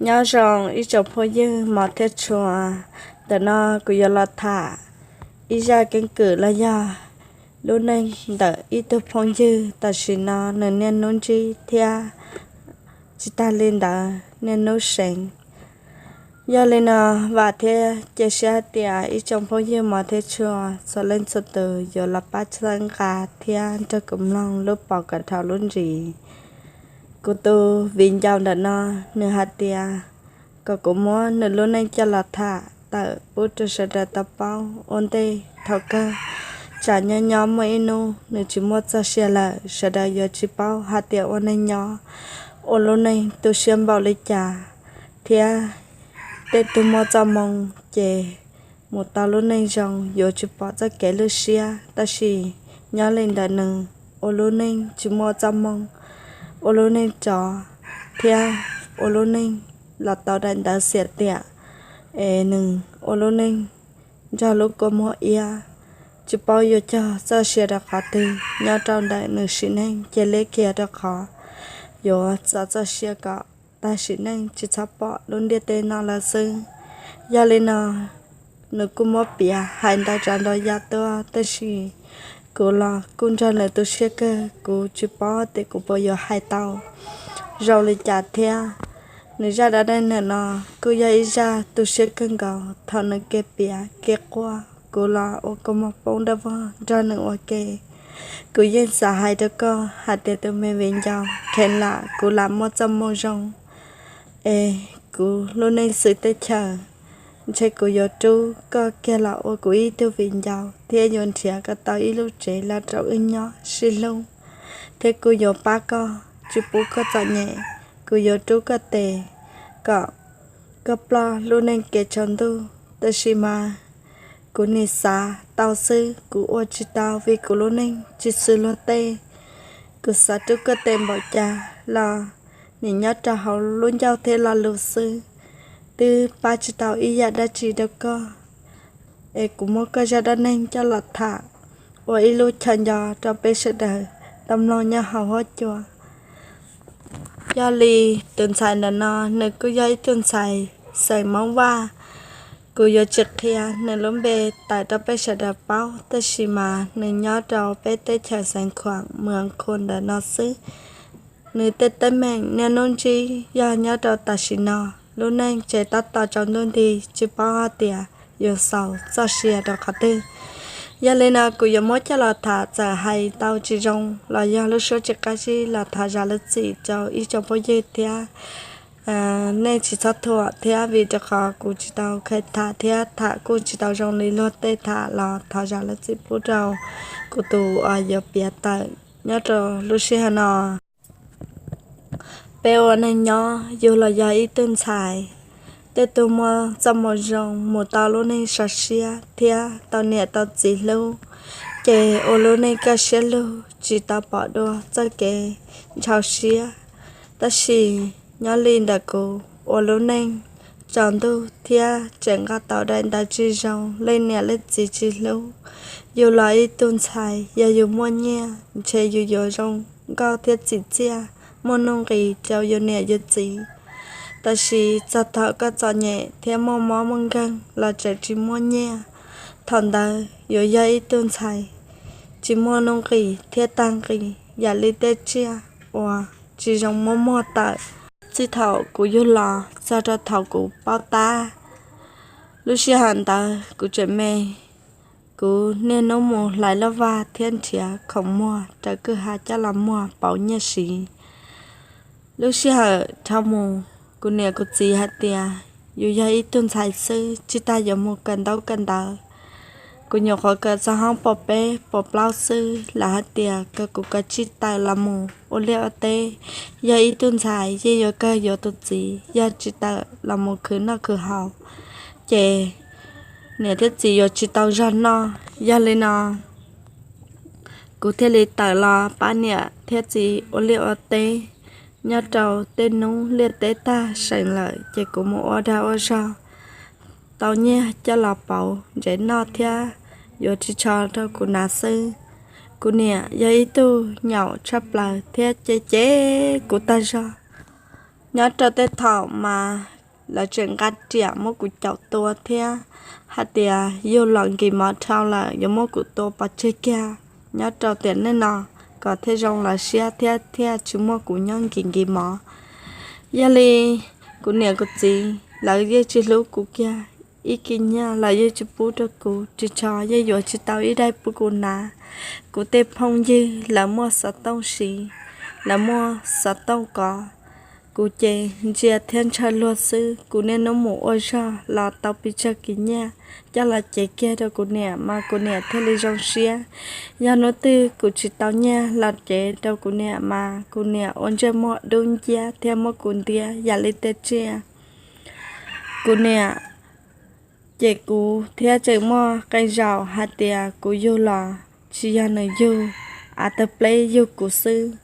Nyob zoo ib tsoom phooj ywg mos thiab tshua, ntawm no kuv yuav los tham ib zaj keeb kwm los yog lub neej ntawm ib tug phooj ywg tam sim no nws niaj hnub ntsib thiab tsis tag li ntawd niaj hnub seev. Yog li no, vam thiab cia siab hais tias ib tsoom phooj ywg mos thiab tshua txhua leej txhua tus yuav los pab txhawb nqa thiab nrog kuv mloog lub pom kom dhau lub ntsis. Kuv tus viv ncaus ntawm no, nws hais tias kom kuv muab nws lub neej coj los tham tawm pub rau sawv daws tau paub ua ntej thaum kawg. Tsam nyob nyob muaj ib hnub nws tsis muaj txoj sia lawm, sawv daws yuav tsis paub hais tias ua neej nyob ua lub neej tu siab npaum li cas, thiab tej tug muaj txoj moo ces mus tau lub neej zoo yuav tsis pom txoj kev lwj siab. Tab sis nyob li ntawm nws, ua lub neej tsis muaj txoj moo, ua lub neej rov, thiab ua lub neej los tau daim ntawv xiam tiam, es nws ua lub neej nrog lub kua muag iab, tsis paub yuav cog txoj sia rau qhov twg nyob rau ntawm nws sim neej, ces liab kiag rau qhov yuav txo txoj sia kom tag sim neej tsis txhob pom lub ntiaj teb no lawm xwb. Yog li no, nws kuj muab piav hais ntau tsav ntau yam tuaj, tab sis kuv los kuj nrog nws tu siab kawg, kuv tsis paub tias kuv puas yuav hais tau zoo li cas thiab. Nws zaj dab neeg ntawm no kuj yog ib zaj tu siab kawg nkaus, thaum nws kev piav kev quaj, kuv los ua kua muag poob dawb vog nrog nws ua ke. Kuv yeej xav hais rau koj hais tias tus me viv ncaus, kheev lam kuv lam muaj txoj moo zoo es kuv lub neej xwm teb chaws, ntshe kuv yuav rub koj kiag los ua kuv ib tug viv ncaus thiab yuav nrhiav kom tau ib lub tsev los rau wb nyob sib hlub, thiab kuv yuav pab koj tsis pub koj txom nyem. Kuv yuav rub koj tes kom koj ploj lub neej kev tsaus ntuj, tab sis mas kuv nim xav tau xwb, kuv ua tsis tau vim kuv lub neej tsis xws luag tej. Kuv xav rub koj tes npaum cas los nim nyob rau hauv lub ncauj thiab lo lus xwb, twb pab tsis tau ib yam dab tsi rau koj. Es kuv muab koj zaj dab neeg coj los tham ua ib lub chaw nco rau peb sawv daws tau mloog nyob hauv huab cua. Yog li tus ntxhais ntawm no nws kuj yog ib tug ntxhais xeem Moob Vaj. Kuv yuav tsis qhia nws lub npe tawm rau peb sawv daws paub, tab sis mas nws nyob rau peb teb chaws xeev Khuam, Mws Khu ntawm no xwb. Nws tej teeb meem niaj hnub ntsib yog nyob rau tam sim no, lub neej tseem tab tom tsaus ntuj nti, tsis paub hais tias yuav xaus txoj sia rau qhov twg. Yog li no kuv yuav muab coj los tham, txawm hais tau tsis zoo los yog lub suab tsis qab zib los thov zam lub txim rau ib tsoom phooj ywg thiab nej tsis txhob thuam thiab, vim rau qhov kuv tsis tau kheev tham thiab tham kuj tsis tau zoo li luag tej tham los thov zam lub txim pub rau kuv tus uas yuav piav tawm nyob rau lub sij hawm no. Peb ua neej nyob yug los yog ib tug ntxhais, tej tug muaj txoj moo zoo mus tau lub neej sov siab thiab tau niam tau txiv hlub, ces ua lub neej kaj siab lug tsis tau pom dua txoj kev ntshaus siab. Tab sis nyob li ntawm kuv, ua lub neej tsaus ntuj thiab tseem nqa tau daim ntawv tsis zoo, leej niam leej txiv tsis hlub. Yug los ib tug ntxhais, yog yus muaj nyiaj ntshe yus yuav zoo nkauj thiab txim txiaj, muaj nuj nqis rau yus niam yus txiv. Tab sis txog thaum koj txom nyem thiab muaj mob muaj nkeeg los tseem tsis muaj nyiaj. Thaum ntawd yuav yog ib tug ntxhais tsis muaj nuj nqis thiab tag nqis yam li tej tsiaj uas tsis zoo muab muag tawm. Txij thaum kuv yug los txog rau thaum kuv paub tab, lub sij hawm ntawd kuv tseem me, kuv niaj hnub mus hlais laj vaj thiab nrhiav khoom muag raws kwj ha coj los muag pauv nyiaj siv. Lub sij hawm dhau mus, kuv niam kuv txiv hais tias yus yog ib tug ntxhais xwb, tsis tas yuav mus kawm ntaub kawm ntawv. Kuv nyuam qhuav kawm txog hoob pos peb pos plaub xwb, lawv hais tias kom kuv kav tsij tawm los mus ua liaj ua teb. Yog ib tug ntxhais yeej yuav kawg yuav tus txiv, yog tsis tawm los mus khwv noj khwv haus, ces niam thiab txiv yuav tsis tau zog noj. Yog li no, kuv thiaj li tawm los pab niam thiab txiv ua liaj ua teb. Nyob rau tej hnub liaj teb tag seem lawm ces kuv mus ua dag ua zog tau nyiaj coj los pauv ntsev noj thiab yuav ris tsho rau kuv hnav xwb. Kuv niam yog ib tug nyaum tshaj plaws thiab cem cem kuv tag zog. Nyob rau tej thaum mas lawv tseem nqa riam muab kuv caum tua thiab hais tias yug los nkis mov dhau lawm yuav muab kuv tua pov tseg kiag nyob rau tiam neej no kom thiaj zoo lawv siab thiab thiaj tsis muaj kuv nyob nkis nkis mov. Yog li kuv niam kuv txiv lawv yeej tsis hlub kuv kiag, ib kis nyiaj los yeej tsis pub rau kuv, ris tsho yeej yuav tsis tau ib daim pub kuv hnav. Kuv tej phooj ywg lawv muaj xov tooj siv, lawv muaj xov tooj kov, kuv ces ntsia thiab ntshaw luag xwb. Kuv niaj hnub mus ua zog los tau pes tsawg kis nyiaj coj los cev kiag rau kuv niam mas kuv niam thiaj li zoo siab. Yog hnub twg kuv tsis tau nyiaj los cev rau kuv niam mas kuv niam ua ntsej muag dub nciab thiab muab kuv ntiab yam li tej tsiaj. Kuv niam cem kuv thiab tseem muaj qee zaum hais tias kuv yug los tsis yog nws yug, av tawg pleb yug kuv xwb.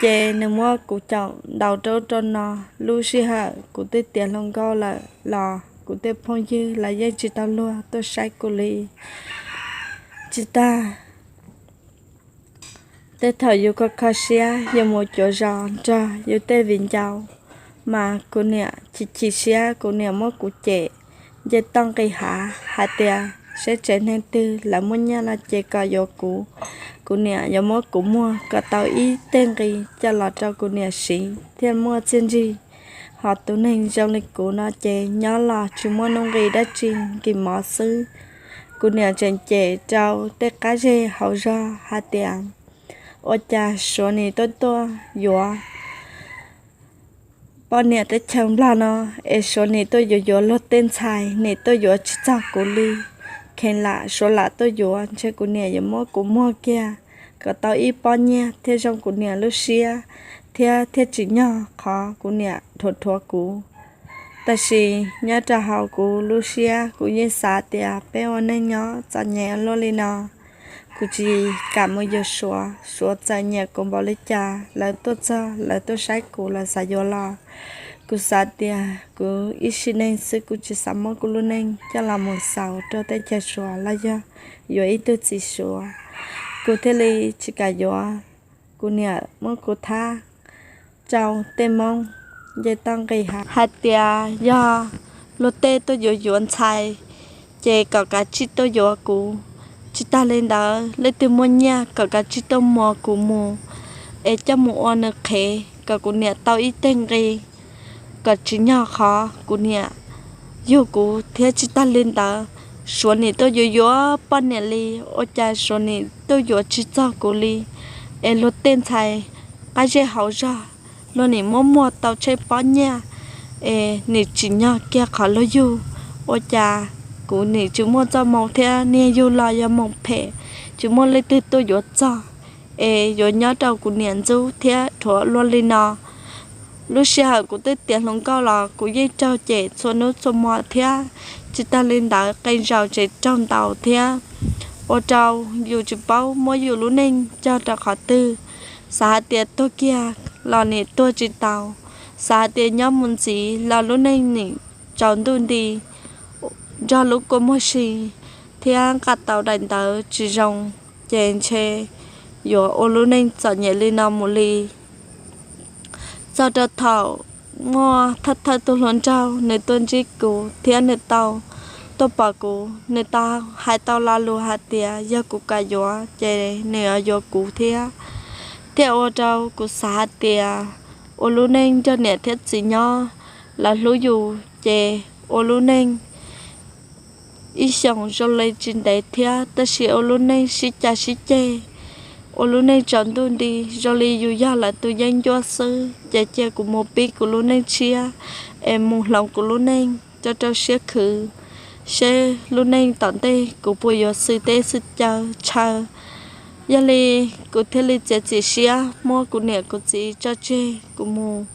Ces nws muab kuv caum ntaus rau ub rau no. Lub sij hawm kuv twb tiav hluas nkauj lawm los kuv tej phooj ywg lawv yeej tsis tau luag tuaj saib kuv li. Tsis tag, tej thaum yus kho kho siab yus mus cuav zos nrog yus tej viv ncaus, mas kuv niam chim chim siab, kuv niam muab kuv cem nce toj nqis hav hais tias seb tsev neeg twg lawv muaj nyiaj los ces kom yuav kuv. Kuv niam yuav muab kuv muag kom tau ib teg nqi coj los rau kuv niam siv thiaj muaj txiaj ntsig. Ho tus neeg zoo li kuv no ces nyob los tsis muaj nuj nqis dab tsi, nkis mov xwb. Kuv niam tseem cem rau tej qab zej hauv zog hais tias ua cas Suav nim tuaj tuaj yuav poj niam teb chaws Nplog no, es Suav nim tuaj yuav yuav luag tej ntxhais, nim tuaj yuav tsis txog kuv li. Kheev lam Suav lam tuaj yuav ntshe kuv niam yuav muab kuv muag kiag kom tau ib pob nyiaj thiaj zoo kuv niam lub siab thiab thiaj tsim nyog qhov kuv niam dhuav dhuav kuv. Tab sis nyob rau hauv kuv lub siab kuv yeej xav tias peb ua neej nyob txom nyem luaj li no, kuv tsis kam mus yuav Suav. Suav txawm nyiam kuv npaum li cas, lawv tuaj txog lawv tuaj saib kuv lawv xav yuav los, kuv xav tias kuv ib sim neej xwb kuv tsis xav muab kuv lub neej coj los mus xaus rau teb chaws Suav los yog yuav ib tug txiv Suav. Kuv thiaj li tsis kam yuav. Kuv niam muab kuv thab rau tej Hmoob nce toj nqis hav hais tias yog luag tej tuaj yuav yuav ntxhais, ces kom kav tsij tuaj yuav kuv. Tsis tag li ntawd, leej twg muaj nyiaj kom kav tsij tuaj muas kuv mus, es coj mus ua nws qhev kom kuv niam tau ib teg nqi, kom tsim nyog qhov kuv niam yug kuv thiab. Tsis tag li ntawd, Suav nim tuaj yuav yuav poj niam li, ua cas Suav nim tuaj yuav tsis txog kuv li, es luag tej ntxhais qab zej hauv zog luag nim muab muag tau tsheej pob nyiaj, es nim tsim nyog kiag qhov luag yug. Ua cas kuv nim tsis muaj txoj moo thiab niag yug los yog moo phem, tsis muaj leej twg tuaj yuav txog, es yuav nyob rau kuv niam ntxub thiab dhuav luag li no. Lub sij hawm kuv twb tiav hluas nkauj los kuv yeej raug cem txhua hnub txhua hmo thiab. Tsis tag li ntawd, qee zaus tseem raug ntaus thiab, ua rau yus tsis paub muab yus lub neej cog rau qhov twg. Xav hais tias tuag kiag los nim tuag tsis tau, xav hais tias nyob mus ntxiv los lub neej nim tsaus ntuj nti nrog lub kua muag si thiab nqa tau daim ntawv tsis zoo, ces ntshe yuav ua lub neej txom nyem li no mus li. Txog rau thaum muaj thawj thawj tus hluas nraug nws tuaj ntsib kuv thiab nws tau tuaj pom kuv, nws tau hais tau lo lus hais tias yog kuv kam yuav ces nws yuav yuav kuv thiab. Thiaj ua rau kuv xav hais tias ua lub neej nrog niam thiab txiv nyob, lawv hlub yus ces ua lub neej ib xyoos zoo li tsis ntev thiab, tab sis ua lub neej sib cav sib ceg, ua lub neej tsaus ntuj nti zoo li yus yog lawv tus yeeb ncuab xwb, ces cia kuv mus pib kuv lub neej tshiab, es mus hloov kuv lub neej rau rau siab khwv, seb lub neej tom ntej kuv puas yuav xwm teb xwm caw tshaw. Yog li kuv thiaj li txiav txim siab muab kuv niam kuv txiv tso tseg, kuv mus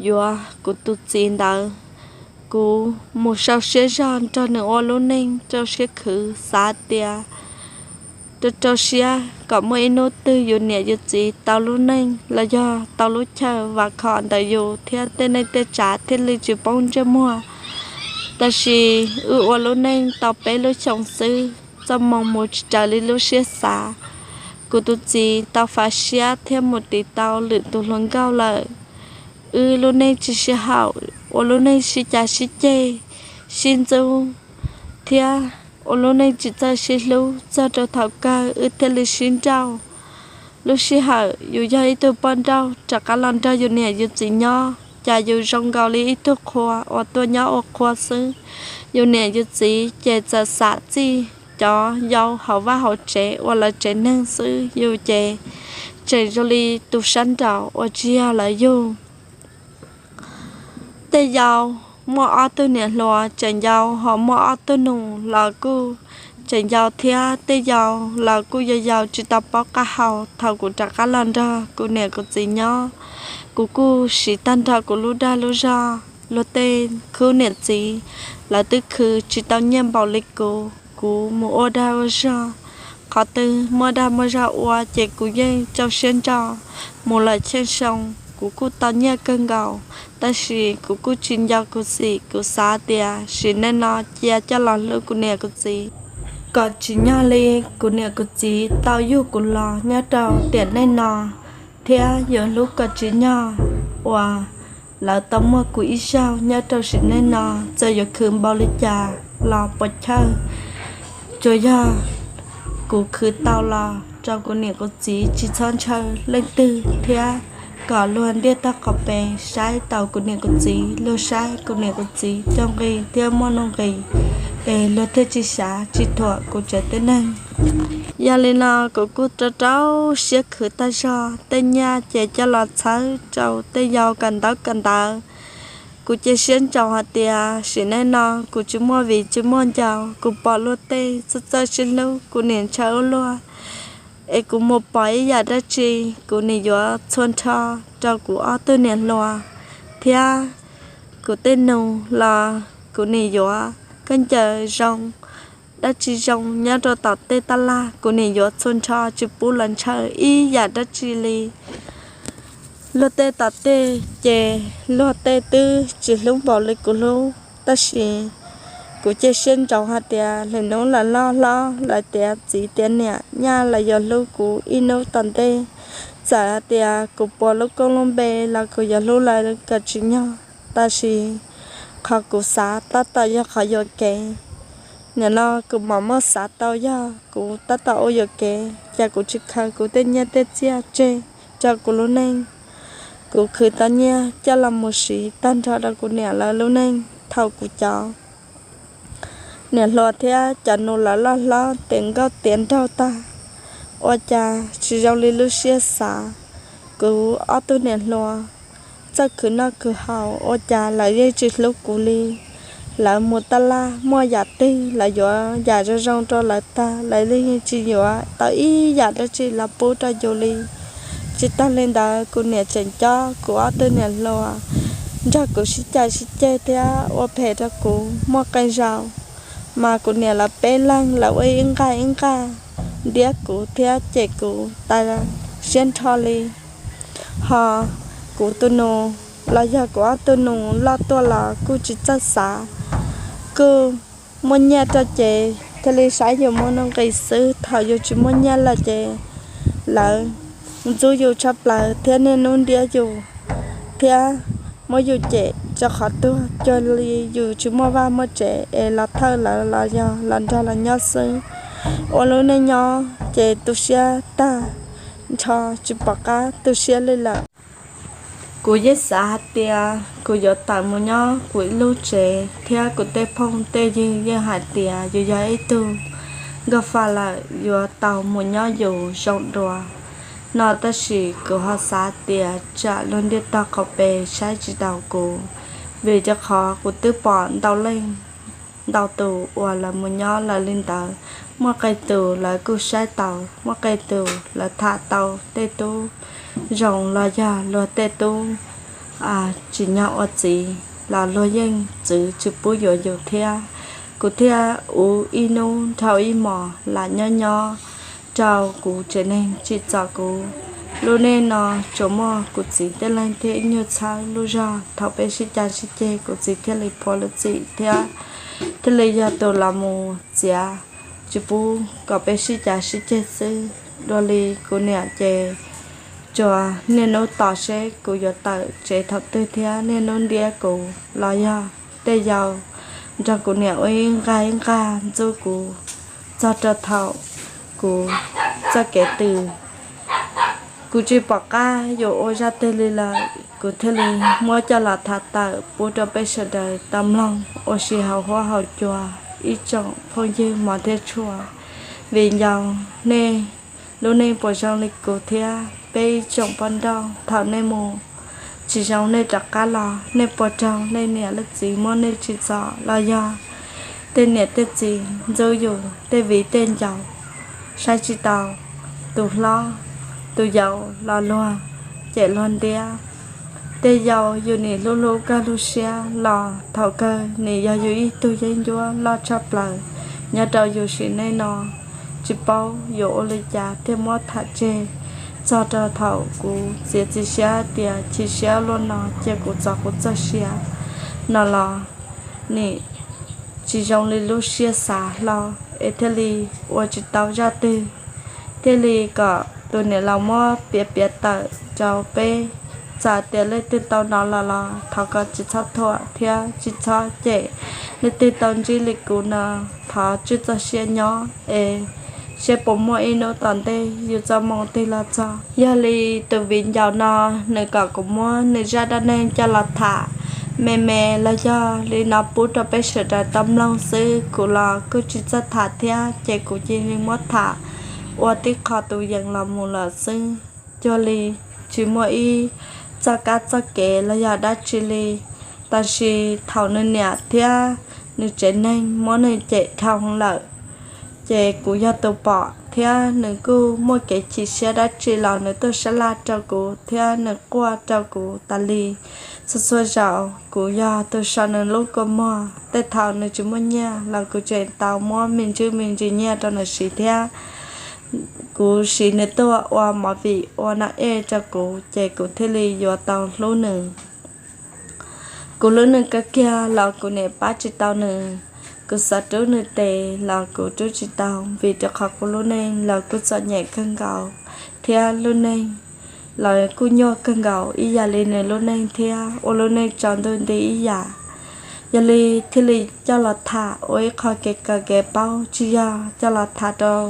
yuav kuv tus txiv ntawd. Kuv mus sau siab zog nrog nws ua lub neej rau siab khwv, xav tias rau rau siab kom muaj ib hnub twg yus niam yus txiv tau lub neej los yog tau lub chaw vam khom ntawm yus thiab tej neej tej tsav thiaj li tsis poob ntsej muag. Tab sis wb ua lub neej tau peb lub xyoo xwb, txoj moo mus tsis raws li lub siab xav. Kuv tus txiv tau fav siab thiab mus tiv tau lwm tus hluas nkauj lawm. Wb lub neej tsis sib haum, ua lub neej sib cav sib ceg, sib ntxub, thiab ua lub neej tsis txawj sib hlub txog rau thaum kawg wb thiaj li sib nrauj. Lub sij hawm yus yog ib tug poj nrauj rov qab los nrog yus niam yus txiv nyob, cas yus zoo nkaus li ib tug qhua uas tuaj nyob ua qhua xwb. Yus niam yus txiv ces txawm xam txij cov yau hauv vaj hauv tsev ua lawv tsev neeg xwb, yus ces tseem zoo li tus sab nraum uas tsis yog lawv yug. Tej yau muaj ob tug niam hluas tseem yau, ho muaj ob tug nus los kuj tseem yau thiab. Tej yau los kuj yau yau tsis tau paub qab hau. Thaum kuv rov qab los nrog kuv niam kuv txiv nyob, kuv kuj siv tag nrho kuv lub dag lub zog. Luag tej khwv niam txiv, lawv twb khwv tsis tau nyiaj npaum li kuv. Kuv mus ua dag ua zog, qhov twg muaj dag muaj zog ua ces kuv yeej rau siab ntso mus lawm cheej xyoo. Kuv kuj tau nyiaj kawg nkaus, tab sis kuv kuj tsis nco kuv xim. Kuv xav tias sim neej no cia coj los hlub kuv niam kuv txiv kom tsim nyog li kuv niam kuv txiv tau yug kuv los nyob rau tiam neej no, thiab yuav hlub kom tsim nyog uas lawv tau muaj kuv ib zaug nyob rau sim neej no. Txawm yuav khwv npaum li cas los puas chawj, tsuas yog kuv khwv tau los rau kuv niam kuv txiv tsis txhob ntshaw leej twg, thiab kom luag ntiaj tog qhov pes saib tau kuv niam kuv txiv, luag saib kuv niam kuv txiv coj nqi thiab muaj nuj nqis, es luag thiaj tsis xyav tsis thuam kuv tsev tib neeg. Yog li no kuv kuj rau rau siab khwv tag zog. Tej nyiaj ces coj los txhawb rau tej yau kawm ntaub kawm ntawv. Kuv cia siab ntsoov hais tias sim neej no kuv tsis muaj viv tsis muaj ncaus. Kuv pom luag tej txawj txawj sib hlub, kuv nim ntshaw ua luaj, es kuv mus pom ib yam dab tsi kuv nim yuav txhua nrho rau kuv ob tug niam hluas thiab kuv tej nus los kuv nim yuav khaub ncaws zoo, dab tsi zoo nyob rau tom tej tab laj kuv nim yuav txhua nrho tsis pub lawv ntshaw ib yam dab tsi li. Luag tej tom tej ces luag tej twb tsis hlub npaum li kuv hlub, tab sis kuv cia siab ntsoov hais tias lwm hnub lawv loj hlob lawv tiav txiv tiav niam nyaj lawv yuav hlub kuv ib hnub tom ntej. Txawm hais tias kuv puas lub koob lub npe los kuv yuav hlub lawv kom tsim nyog, tab sis qhov kuv xav tab tom yog qhov yuam kev. Nim no kuv mam muab xav tau yog kuv tab tom ua yuam kev, cas kuv tsis khaws kuv tej nyiaj tej txiaj tseg rau kuv lub neej. Kuv khwv tau nyiaj coj los mus siv tag nrho rau kuv niam lawv lub neej. Thaum kuv cov niam hluas thiab cov nus lawv loj hlob tiav nkauj tiav nraug tag, ua cas tsis zoo li lub siab xav. Kuv ob tug niam hluas txawj khwv noj khwv haus, ua cas lawv yeej tsis hlub kuv li. Lawv mus tab laj muaj yam twg lawv yuav yam zoo zoo rau lawv tag, lawv yeej tsis yuav tau ib yam dab tsi los pub rau yus li. Tsis tag li ntawd kuv niam tseem cob kuv ob tug niam hluas nrog kuv sib cav sib ceg thiab ua phem rau kuv muaj qee zaus. Mas kuv niam lawv peb leeg lawv ua ib nqaj ib nqaj ntiab kuv thiab cem kuv tas siab nrho li. Ho kuv tus nus los yog kuv ob tug nus loj tuaj los kuj tsis txawj xav, kuj muaj nyiaj rau ces thiaj li saib yus muaj nuj nqis xwb. Thaum yus tsis muaj nyiaj lawm ces lawv ntxub yus tshaj plaws thiab niaj hnub ntiab yus thiab muab yus cem rau qhov tuag cuag li yus tsis muaj vaj muaj tsev es los thawj lawv los yog los nrog lawv nyob xwb. Ua lub neej nyob ces tu siab tag nrho, tsis pom qab tu siab li lawm. Kuv yeej xav hais tias kuv yuav tawm mus nyob kuv ib lub tsev, thiab kuv tej phooj tej ywg yeej hais tias yus yog ib tug nkauj fa lawm yuav tau mus nyob yus zoo dua no, tab sis kuv ho xav tias tsam luag ntiaj tog qhov pes saib tsis taus kuv, vim rau qhov kuv twb pom ntau leej ntau tus uas lawv mus nyob lawv li ntawd, muaj qee tus lawv kuj saib taus, muaj qee tus lawv tham tau tej tub zoo los yog luag tej tub tsim nyog ua txiv los luag yeej txwv tsis pub yuav yus thiab. Kuv thiaj ua ib hnub dhau ib hmos lam nyob nyob rau kuv tsev neeg tsim txom kuv. Lub neej no tsuas muaj kuv txiv tib leeg thiab ib nyuag txhawb lub zog. Thaum peb sib cav sib ceg kuv txiv thiaj li phua lub txim thiab thiaj li yog tus los mus txiav, tsis pub kom peb sib cav sib ceg xwb. Dua li kuv niam ces Tsuas niaj hnub tos seb kuv yuav tawm tsev thaum twg thiab niaj hnub ntiab kuv los yog tej yau nrog kuv niam ua ib nqag ib nqag ntxub kuv txog rau thaum kuv txoj kev tws. Kuv tsis pom qab yuav ua zaj twg li lawm, kuv thiaj li muab coj los tham tawm pub rau peb sawv daws tau mloog ua si hauv huab hauv cua. Ib tsoom phooj ywg mov thiab tshua, vim ncaus nej lub neej puas zoo li kuv thiab peb ib tsoom poj nrauj, thaum nej mus tsis zoo nej rov qab los, nej puas raug nej niam leej txiv muab nej tsim txom los yog tej niam tej txiv ntxub yus tej viv tej ncaus, saib tsis taus tus hlob tus yau los luag cem luag ntiab. Tej yau yus nim hlub hlub kawg lub siab los thaum kawg nim yog yus ib tug yeeb ncuab loj tshaj plaws nyob rau yus sim neej no. Tsis paub yuav ua li cas thiaj muab tham tseg txog rau thaum kuv txiav txim siab tias chim siab luaj no cia kuv txov kuv txoj sia no los nim tsis zoo li lub siab xav hlo, es thiaj li ua tsis tau zaj twg, thiaj li kom tus niam laus muab piav piav tawm rau peb. Txawm tias leej twg tau hnov los los thov kom tsis txhob thuam thiab tsis txhob cem. Leej twg tau ntsib li kuv no thov tswj txoj sia nyob es seb puas muaj ib hnub tom ntej yus txoj moo twg los txog. Yog li tus viv ncaus no nws kom kuv muab nws zaj dab neeg coj los tham me me los yog li no pub rau peb sawv daws tau mloog xwb, kuv los kuj tsis txawj tham thiab ces kuv cia li muab tham ua tib qho tus yees los mus lawm xwb. Cuag li tsis muaj ib txoj kab txoj kev los yog dab tsi li. Tab sis thaum nws niam thiab nws tsev neeg muab nws cem dhau lawm, ces kuv yog tus pom thiab nws kuj muaj kev chim siab dab tsi los nws tuaj sab laj rau kuv thiab nws quaj rau kuv tas li. Txhua txhua zaus kuv yog tus so nws lub kua muag, tej thaum nws tsis muaj nyiaj los kuv tseem tau muab me ntsis me ntsis nyiaj rau nws siv thiab kuv siv nws tuaj ua movie ua naj ej rau kuv ces kuv thiaj li yuav tau hlub nws. Kuv hlub nws kawg kiag los kuv niam pab tsis tau nws. Kuv xav rub nws tes los kuv rub tsis tau vim rau qhov kuv lub neej los kuj txom nyem kawg nkaus thiab lub neej los kuj nyuaj kawg nkaus ib yam li nws lub neej thiab ua lub neej tsaus ntuj nti ib yam. Yog li thiaj li coj los tham ua ib qho kev kawm kev paub, tsis yog coj los tham rau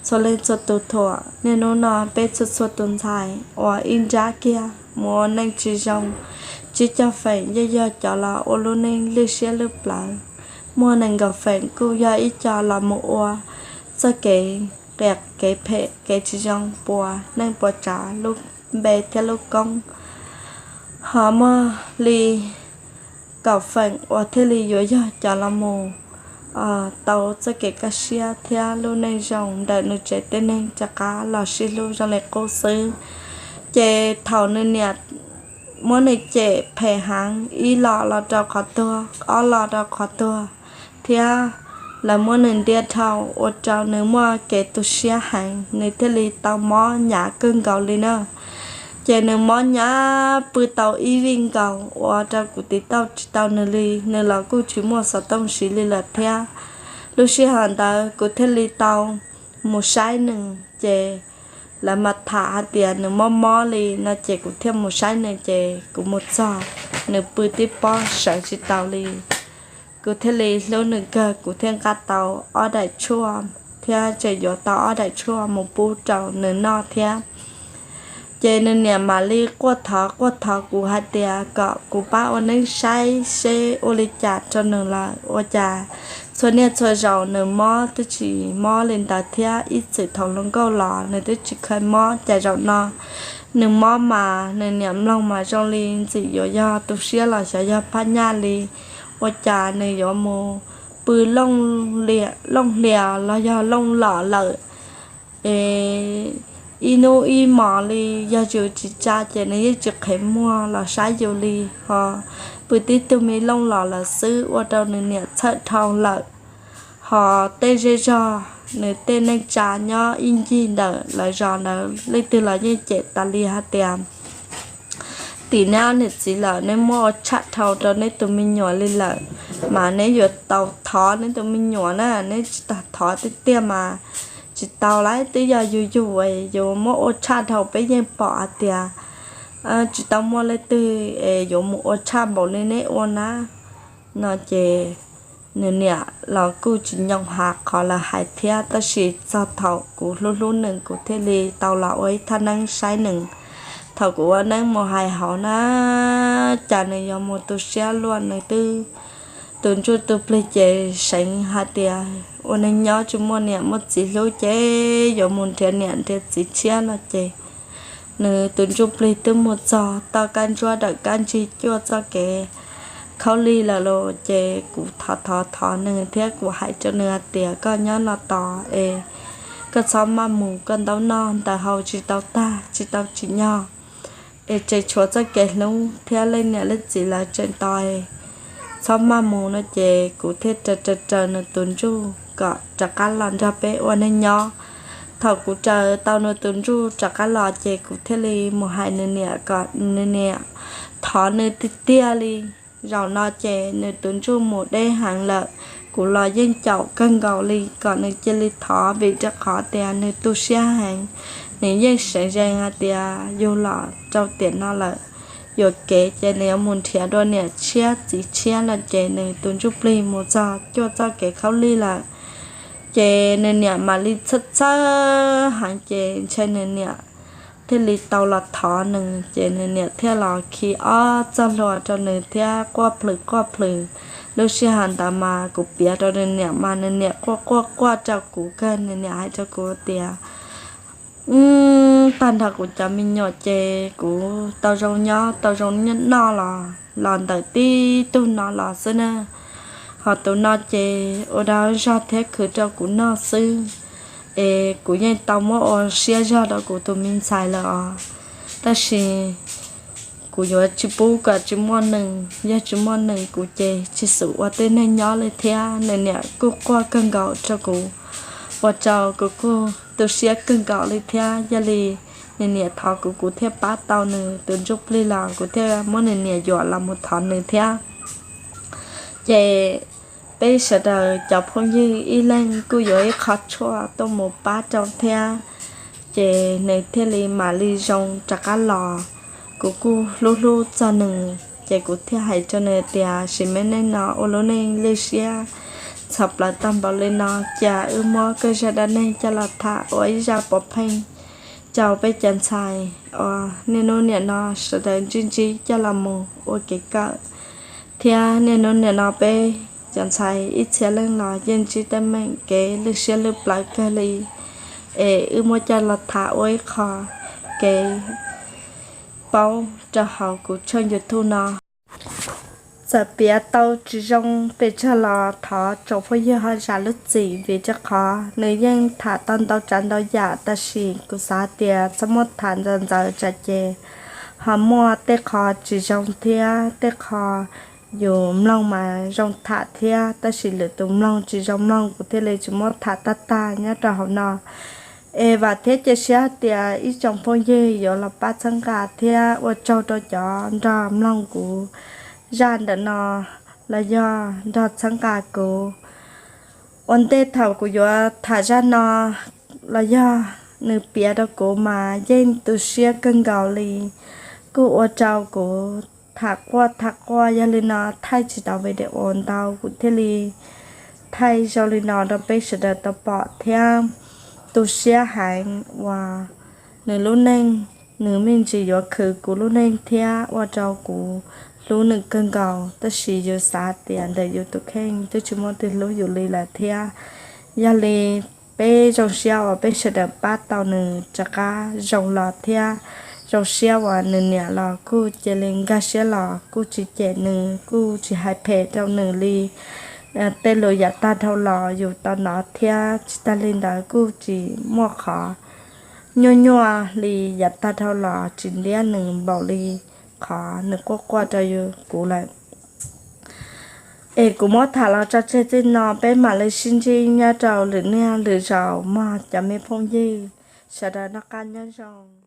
txhua leej txhua tus thuam. Niaj hnub no peb txhua txhua tus ntxhais uas ib nrab kiag mus ua neej tsis zoo, tsib caug feem yeej yog cov los ua lub neej lwj siab lwj plawv, muaj nees nkaum feem kuj yog ib co los mus ua txoj kev qias kev phem kev tsis zoo puas neej puas tsav lub npe thiab lub koob. Ho muaj li kaum feem uas thiaj li yuav yog cov los mus tau txoj kev kaj siab thiab lub neej zoo ntawm nws tsev tej neeg rov qab los sib hlub zoo li qub xwb. Ces thaum nws niam muab nws cem phem heev, ib los los rau qhov tuag, ob los rau qhov tuag, thiab lawv muab nws ntiab dhau ua rau nws muaj kev tu siab heev, nws thiaj li tau mob hnyav kawg nkaus li na. Ces nws mob hnyav pw tau ib vij nkaus ua rau kuv tiv tauj tsis tau nws li, nws los kuj tsis muaj xov tooj siv li lawm thiab. Lub sij hawm ntawd kuv thiaj li tau mus saib nws, ces lawv mas tham hais tias nws mob mob li no ces kuv thiaj mus saib nws, ces kuv mus txog nws pw tib pob sawv tsis taus li. Kuv thiaj li hlub nws kawg, kuv thiaj nqa tau ob daim tshuaj thiab tseem yuav tau ob daim tshuaj mus pub rau nws noj thiab. Ces nws niam mam li quaj thov quaj thov kuv hais tias kom kuv pab ua neeb saib seb ua li cas rau nws lawm, ua cas txhua niaj txhua zaus nws mob twb tsis mob li ntawd thiab, ib txwm thaum hluas nkauj los nws twb tsis kheev mob, cas zaum no nws mob mas nws niam mloog mas zoo li ntxim yuav yog tu siab los xyov yog phaj nyaj li, ua cas nws yuav mus pw looj hlias los yog looj lom lawm es ib hnub ib hmos li, yog yus tsis tsa ces nws yeej tsis qhev muag los saib yus li, ho pw tib tug me looj lom lawm xwb ua rau nws niam txhawj dhau lawm. Ho tej zej zog nws tej neej tsa nyob ib ncig ntawm lawv zos ntawd leej twg los yeej cem tas li hais tias tim neb niam txiv lawm neb muab ua tshaj dhau rau neb tus me nyuam li lawm, mas neb yuav tau thov neb tus me nyuam na, neb tsis tau thov tiag tiag mas tsis tau lawm, twb yog yus yus, yus muab ua tshaj dhau peb yeej pom hais tias tsis tau muaj leej twg es yuav mus ua tshaj npaum li neb ua na. No ces nws niam los kuj tsis nyoo has qhov lawv hais thiab, tab sis txog thaum kuv hlub hlub nws kuv thiaj li tau los ua ib thaj neeb saib nws. Thaum kuv ua neeb mus hais hauv na, cas nws yuav mus tu siab luaj, nws twb, tus ntsuj tus plig ces seev hais tias ua neeg nyob tsis muaj niam muaj txiv hlub ces yuav mus nrhiav niam nrhiav txiv tshiab no ces nws tus ntsuj plig twb mus txog toj kab ntsuab dawm kab ntsig cuaj txoj kev khaub lig lawm los ces kuv thov thov thov nws thiab kuv hais rau nws hais tias koj nyob no tos es koj txhob maj mus, koj ntaub noj ntawv haus tsis tau tag tsis tau tsim nyog es tseem tshuav txoj kev hlub thiab leej niam leej txiv lawv tseem tos, txhob maj mus no ces kuv thiaj raws raws raws nws tus ntsuj kom rov qab los nrog peb ua neeg nyob. Thaum kuv raws tau nws tus ntsuj rov qab los ces kuv thiaj li mus hais nws niam kom nws niam thov nws tiag tiag li. Zaum no ces nws tus ntsuj mus deb heev lawm, kuv los yeej caum kawg nkaus li kom nws cia li thov vim rau qhov tias nws tu siab heev. Nws yeej seev zees hais tias yug los rau tiam no lawm, yuam kev ces nws yuav mus nrhiav dua niam tshiab txiv tshiab no ces nws tus ntsuj plig mus txog cuaj txoj kev khaub lig lawm. Ces nws niam mam li txhawj txhawj heev ces ntshe nws niam thiaj li tau los thov nws ces nws niam thiaj los khi ob txoj hlua rau nws thiab quaj plhws quaj plhws. Lub sij hawm ntawd mas kuv piav rau nws niam mas nws niam quaj quaj quaj rau kuv kawg, nws niam hais rau kuv tias tag nrho kuv cov me nyuam ces kuv tau zoo nyob tau zoo noj los los ntawm tib tug no los xwb na, ho tus no ces ua dag zog thiab khwv rau kuv noj xwb, es kuv yeej tau muab ua siab zog rau kuv tus me ntxhais lawm os, tab sis kuv yuav tsis pub kom tsis muaj nws, yog tsis muaj nws kuv ces tsis xum ua tej neeg nyob li thiab. Nws niam kuj quaj kawg nkaus rau kuv, ua rau kuv kuj tu siab kawg nkaus li thiab. Yog li nws niam thov kuv kuv thiaj pab tau nws tus ntsuj plig los kuv thiaj muab nws niam yuam los mus thov nws thiab. Ces peb sawv daws cov phooj ywg ib leeg kuj yuav ib qho tshuaj tuaj mus pab rau thiab, ces nws thiaj li mam li zoo rov qab los. Kuv kuj hlub hlub txog nws ces kuv thiaj hais rau nws tias sim me neej no ua lub neej lwj siab txhov plaws tag npaum li no, cas wb muab koj zaj dab neeg coj los tham ua ib zaj pov pheej rau peb cov ntxhais uas niaj hnub nim no sawv daws ntsib ntsib coj los mus ua kev kawm, thiab niaj hnub nim no peb cov ntxhais ib txhia leej los yeej ntsib teeb meem kev lwj siab lwj plawv kawg li, es wb muab coj los tham ua ib qho kev paub rau hauv kuv tshooj YouTube no. Txawm piav tau tsis zoo pes tsawg los thov tsoom phooj ywg ho zam lub txim vim rau qhov nws yeej tham tau ntau tsav ntau yam tab sis kuv xav tias txhob muab tham ntxaws ntxaws tsam ces ho muaj tej qho tsis zoo thiab tej qho yus mloog mas zoo tham thiab tab sis lwm tus mloog tsis zoo mloog kuv thiaj li tsis muab tham tag tag nyob rau hauv no. Es vam thiab cia siab tias ib tsoom phooj ywg yuav los pab txhawb nqa thiab ua tsaug rau cov nrog mloog kuv zaj ntawm no los yog nrog txhawb nqa kuv. Ua ntej thaum kuv yuav tham zaj no los yog nws piav rau kuv mas yeej tu siab kawg nkaus li, kuj ua rau kuv tham quaj tham quaj. Yog li no thaij tsis tau video ntau kuv thiaj li thaij zoo li no rau peb sawv daws tau pom thiab. Tu siab heev uas nws lub neej, nws me ntsis yuav khwv kuv lub neej thiab ua rau kuv hlub nws kawg nkaus tab sis yus xav tias ntawm yus tus kheej twb tsis muaj twg hlub yus li lawm thiab. Yog li peb zoo siab uas peb sawv daws pab tau nws rov qab zoo los thiab zoo siab uas nws niam los kuj cia li nkag siab los kuj tsis cem nws kuj tsis hais phem rau nws li. Tej lus yav tag dhau los yus tau hnov thiab tsis tag li ntawd kuj tsis muaj qhov nyuaj nyuaj li yav tag dhau los tsis ntiab nws npaum li qhov nws quaj quaj rau yus kuv lawm. Es kuv muab tham los tso tseg txij no peb mam li sib ntsib nyob rau lwm niaj lwm zaus mog cov me phooj ywg, sawv daws noj qab nyob zoo.